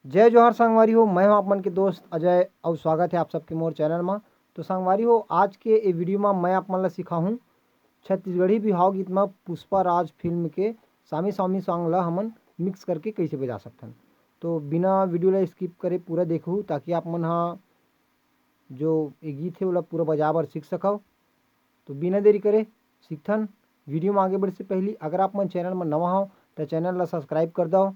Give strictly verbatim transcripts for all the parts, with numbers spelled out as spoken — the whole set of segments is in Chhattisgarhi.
जय जोहार संगवारी हो, मैं हूं आप मन के दोस्त अजय अउ स्वागत हे आप सबके मोर चैनल म। तो संगवारी हो, आज के ए वीडियो म मैं आप मन ल सिखाहूं छत्तीसगढ़ी बिहाव गीत म पुष्पा राज फिल्म के सामी सामी सॉन्ग ल हमन मिक्स करके कइसे बजा सकथन। तो बिना वीडियो ल स्किप करे पूरा देखहू, ताकि आप मन ह जो ए गीत हे ओला पूरा बजा बर सीख सकव। तो बिना देरी करे सीखथन। वीडियो म आगे बढ़े से पहिली अगर आप मन चैनल म नवा हव त चैनल ल सब्सक्राइब कर दव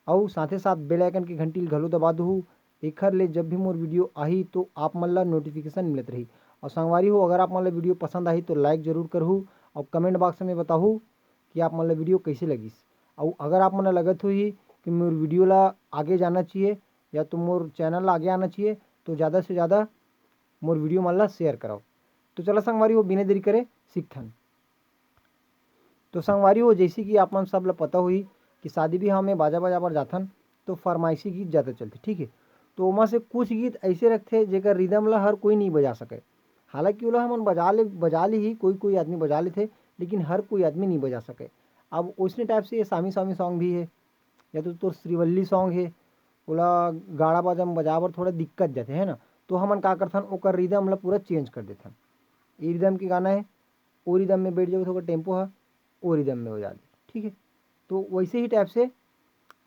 अउ साथे साथ बेल आइकन के घंटी ल घलो दबा दुहू। एखर ले जब भी मोर वीडियो आही तो आप मन ल नोटिफिकेशन मिलत रही। अउ संगवारी हो, अगर आप मन ल वीडियो पसंद आही तो लाइक जरूर करहू अउ कमेंट बॉक्स में बताहू कि आप मन ल वीडियो कइसे लगिस। अउ अगर आप मन ल लगत होही कि मोर वीडियो ल आगे जाना चाहिए या तो मोर चैनल ल आगे आना चाहिए तो ज़्यादा से ज़्यादा मोर वीडियो मन ल शेयर करव। तो चला संगवारी हो, बिना देरी करे सीखथन। तो संगवारी हो, जइसे कि आप मन सब ल पता होही कि शादी बिहाव में बाजा बजा बर जाथन तो फरमाइशी गीत जादा चलथे, ठीक हे। तो ओमा से कुछ गीत अइसे रखथे जेकर रिदम ल हर कोई नइ बजा सकय। हालांकि ओला हमन बजा ले, बजा लेही, कोई कोई आदमी बजा लेथे, लेकिन हर कोई आदमी नइ बजा सकय। अब ओइसने टाइप से ये सामी सामी सॉन्ग भी हे, या तो तोर श्रीवल्ली सॉन्ग हे, ओला गाड़ा बाजा म बजाए बर थोड़ा दिक्कत जाथे, है ना? तो हमन का करथन, ओकर रिदम ल पूरा चेंज कर देथन। ये रिदम के गाना हे, ओ रिदम में बैठ जाबे तो ओकर टेम्पो ह ओ रिदम में हो जाथे, ठीक हे। तो वैसे ही टाइप से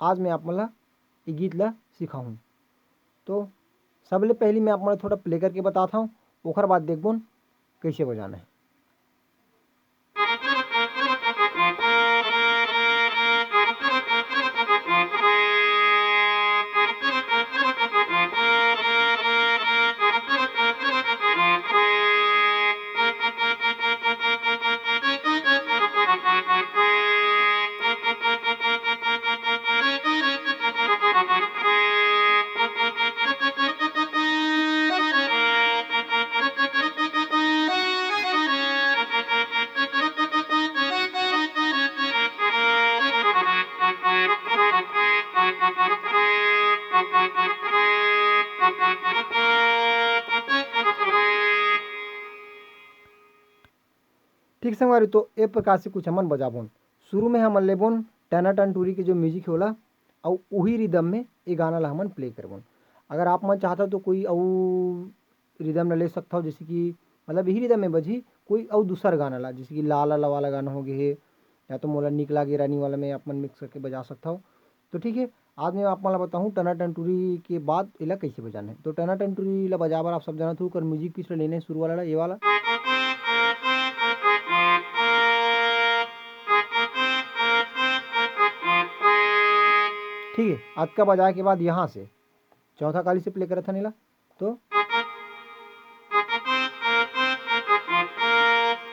आज मैं आप मन ल ये गीत ल सिखाहूँ। तो सबले पहली मैं आप मन ल थोड़ा प्ले करके बतात हौं, ओकर बाद देखबोन कैसे बजाना है। ठीक संगवारी, तो ए प्रकार से कुछ हमन बजाबोन। शुरू में हमन लेबोन टना टन टूरी के जो म्यूजिक हे ओला, अउ उही रिदम में ए गाना ला हमन प्ले करबोन। अगर आप मन चाहता तो कोई अउ रिदम ला ले सकथव, जैसे कि मतलब यही रिदम में बजही, कोई अउ दूसर गाना ला, जैसे कि ला ला ला वाला गाना हो गे हे, या तो मोला निक लागे रानी वाला में आप मन मिक्स करके बजा सकथव। तो ठीक है, आज मैं आप मन ला बताहूँ टना टंटूरी के बाद एला कैसे बजाना है। तो टना टंटूरी ला बजाए बर आप सब जानत हो, ओकर म्यूजिक पिच ला लेना है, शुरू वाला ला, ये वाला। ठीक है, अतका बजाए के बाद यहाँ से चौथा काली से प्ले करत हन एला। तो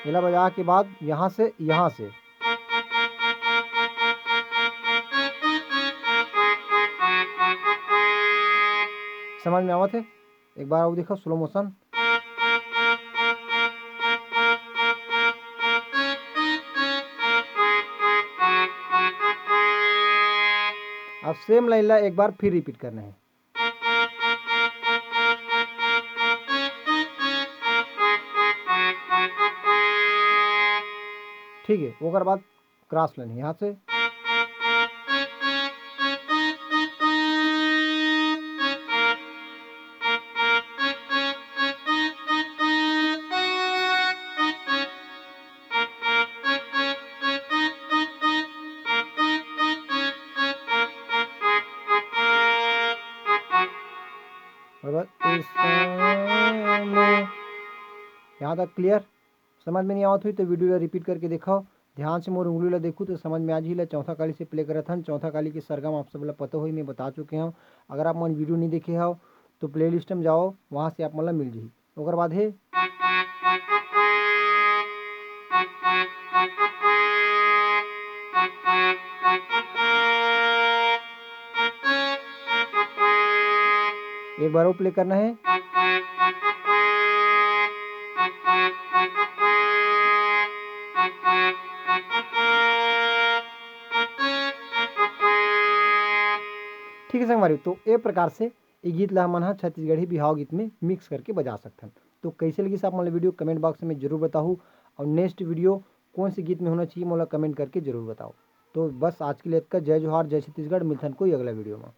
एला बजा के बाद यहाँ से, यहाँ से समझ में आवत है? एक बार अउ देखो, स्लो मोशन। अब सेम लाइन ला एक बार फिर रिपीट करना है। ठीक है, ओकर बाद क्रॉस लाइन यहाँ से। यहाँ तक क्लियर? समझ में नहीं आवत हुई तो वीडियो ला रिपीट करके देखो। ध्यान से मोर उंगली ला देखू तो समझ में आ जही। ला चौथा काली से प्ले करत हन। चौथा काली के सरगम आप सब ला पता होही, मैं बता चुके हूँ। अगर आप मन वीडियो नहीं देखे हो तो प्लेलिस्ट में जाओ, वहाँ से आप मन ला मिल जही। ओकर बाद हे एक बार वो प्ले करना है। ठीक है संगवारी, तो ए प्रकार से ए गीत ला हमन ह छत्तीसगढ़ी बिहाव गीत में मिक्स करके बजा सकथन। तो कैसे लगिस आप मन ला वीडियो, कमेंट बॉक्स में जरूर बताहू। और नेक्स्ट वीडियो कौन से गीत में होना चाहिए, मोला कमेंट करके जरूर बताओ। तो बस आज के लिए इतना। जय जोहार, जय छत्तीसगढ़। मिलथन कोई अगला वीडियो में।